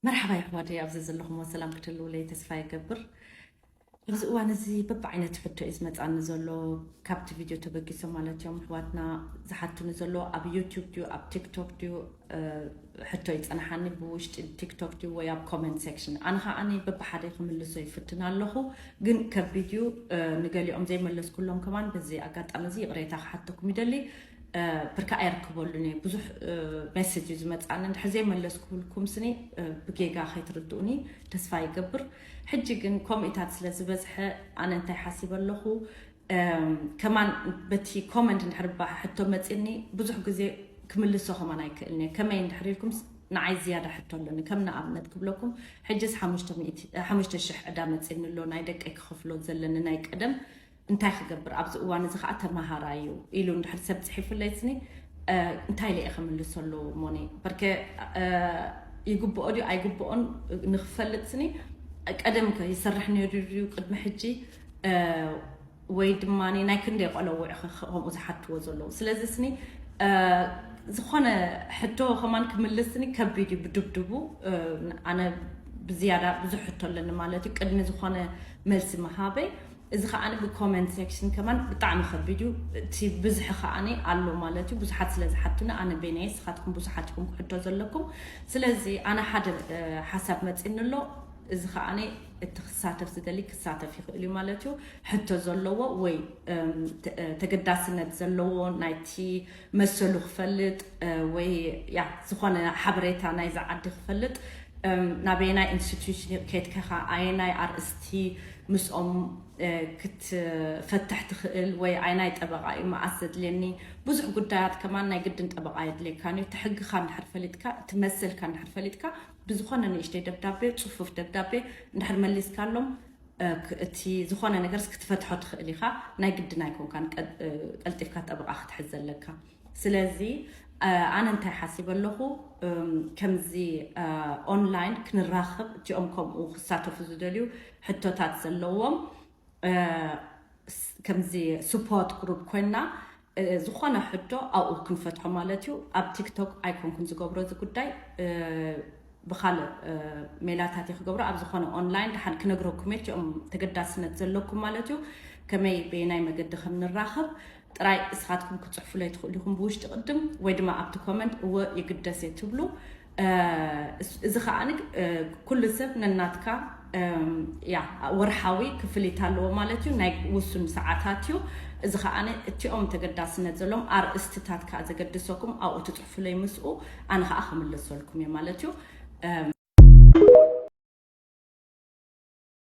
መርሓባ ኣሕዋተይ፣ ኣብዚ ዘለኹሞ ሰላም ክትህልውለይ ተስፋ ይገብር። ኣብዚ እዋን እዚ በብዓይነት ሕቶ እዩ ዝመጻኒ ዘሎ፣ ካብቲ ቪድዮ ተበጊሶም ማለት እዮም። ኣሕዋትና ዝሓቱኒ ዘሎ ኣብ ዩቱብ ድዩ ኣብ ቲክቶክ ድዩ ሕቶ ይጸንሓኒ፣ ብውሽጢ ቲክቶክ ድዩ ወይ ኣብ ኮመንት ሴክሽን። ኣነ ከዓኒ በብሓደ ክምልሶ ይፍትን ኣለኹ፣ ግን ከቢድ እዩ። ንገሊኦም ዘይመለስኩሎም ከማን በዚ ኣጋጣሚ እዚ ይቕሬታ ክሓተኩም ይደሊ። ብርካ ኣይርክበሉን እየ። ብዙሕ ሜሴጅ እዩ ዝመፅኣኒ። እንድሕር ዘይመለስኩልኩም ስኒ ብጌጋ ከይትርድኡኒ ተስፋ ይገብር። ሕጂ ግን ኮሜንታት ስለ ዝበዝሐ ኣነ እንታይ ሓሲበ ኣለኹ፣ ከማን በቲ ኮመንት እንድሕር ባ ሕቶ መፂኒ ብዙሕ ግዜ ክምልሶ ከማን ኣይክእልን እየ። ከመይ እንድሕር ኢልኩም ንዓይ ዝያዳ ሕቶ ኣለኒ። ከም ንኣብነት ክብለኩም፣ ሕጅስ ሓሙሽተ ሽሕ ዕዳ መፂኒ ኣሎ፣ ናይ ደቀይ ክኸፍሎ ዘለኒ ናይ ቀደም እንታይ ክገብር ኣብዚ እዋን እዚ ከዓ ተመሃራይ እዩ ኢሉ እንድሕር ሰብ ፅሒፉለይ ስኒ እንታይ ኢለ እየ ክምልሰሉ? ሞኒ በርከ ይግብኦ ድዩ ኣይግብኦን ንክፈልጥ ስኒ ቀደም ከ ይሰርሕ ነይሩ ድዩ ቅድሚ ሕጂ ወይ ድማ ናይ ክንደይ ቆለውዕ ከምኡ ዝሓትዎ ዘለዉ? ስለዚ ስኒ ዝኾነ ሕቶ ከማን ክምልስ ስኒ ከቢድ እዩ ብድብድቡ። ኣነ ብዝያዳ ብዙሕ ሕቶ ኣለኒ ማለት እዩ ቅድሚ ዝኾነ መልሲ ምሃበይ። እዚ ከዓ ብኮመንት ሴክሽን ከማን ብጣዕሚ ከቢድ እዩ። እቲ ብዝሒ ከዓ ኣሎ ማለት እዩ። ብዙሓት ስለ ዝሓቱኒ ኣነ ቤናየ ስኻትኩም ብዙሓት ኢኹም ክሕቶ ዘለኩም። ስለዚ ኣነ ሓደ ሓሳብ መፂኒ ኣሎ። እዚ ከዓ እቲ ክሳተፍ ዝደሊ ክሳተፍ ይኽእል እዩ ማለት እዩ። ሕቶ ዘለዎ ወይ ተገዳስነት ዘለዎ ናይቲ መሰሉ ክፈልጥ ወይ ያ ዝኾነ ሓበሬታ ናይዚ ዓዲ ክፈልጥ ናበየናይ ኢንስቲትዩሽን ከይድካ ኢኻ ኣየናይ ኣርእስቲ ምስኦም ክትፈትሕ ትኽእል ወይ ኣይናይ ጠበቃ እዩ መኣስ ዘድልየኒ ብዙሕ ጉዳያት ከማን ናይ ግድን ጠበቃ የድልየካን እዩ። እቲ ሕግኻ እንድሕር ፈሊጥካ እቲ መሰልካ እንድሕር ፈሊጥካ ብዝኾነ ንእሽተይ ደብዳቤ ጽፉፍ ደብዳቤ እንድሕር መሊስካሎም እቲ ዝኾነ ነገርስ ክትፈትሖ ትኽእል ኢኻ። ናይ ግድን ኣይኮንካን ቀልጢፍካ ጠበቃ ክትሕዝ ዘለካ። ስለዚ ኣነ እንታይ ሓሲበ ኣለኹ፣ ከምዚ ኦንላይን ክንራኸብ እቲኦም ከምኡ ክሳተፉ ዝደልዩ ሕቶታት ዘለዎም ከምዚ ስፖርት ግሩፕ ኮይና ዝኾነ ሕቶ ኣብኡ ክንፈትሖ ማለት እዩ። ኣብ ቲክቶክ ኣይኮንኩን ዝገብሮ እዚ ጉዳይ ብካልእ ሜላታት እየ ክገብሮ ኣብ ዝኾነ ኦንላይን ደሓን ክነግረኩም እየ እቲኦም ተገዳስነት ዘለኩም ማለት እዩ። ከመይ በየናይ መገዲ ከም ንራኸብ ጥራይ እስኻትኩም ክፅሕፉለይ ትኽእሉ ኢኹም ብውሽጢ ቅድም ወይ ድማ ኣብቲ ኮመንት እወ ይግደስ እየ ትብሉ። እዚ ከዓ ኩሉ ሰብ ነናትካ ያ ወርሓዊ ክፍሊት ኣለዎ ማለት እዩ። ናይ ውሱን ሰዓታት እዩ። እዚ ከዓ እቲኦም ተገዳስነት ዘለዎም ኣርእስትታት ከዓ ዘገድሰኩም ኣብኡ ትፅሕፉለይ ምስኡ ኣነ ከዓ ክምለሰልኩም እየ ማለት እዩ።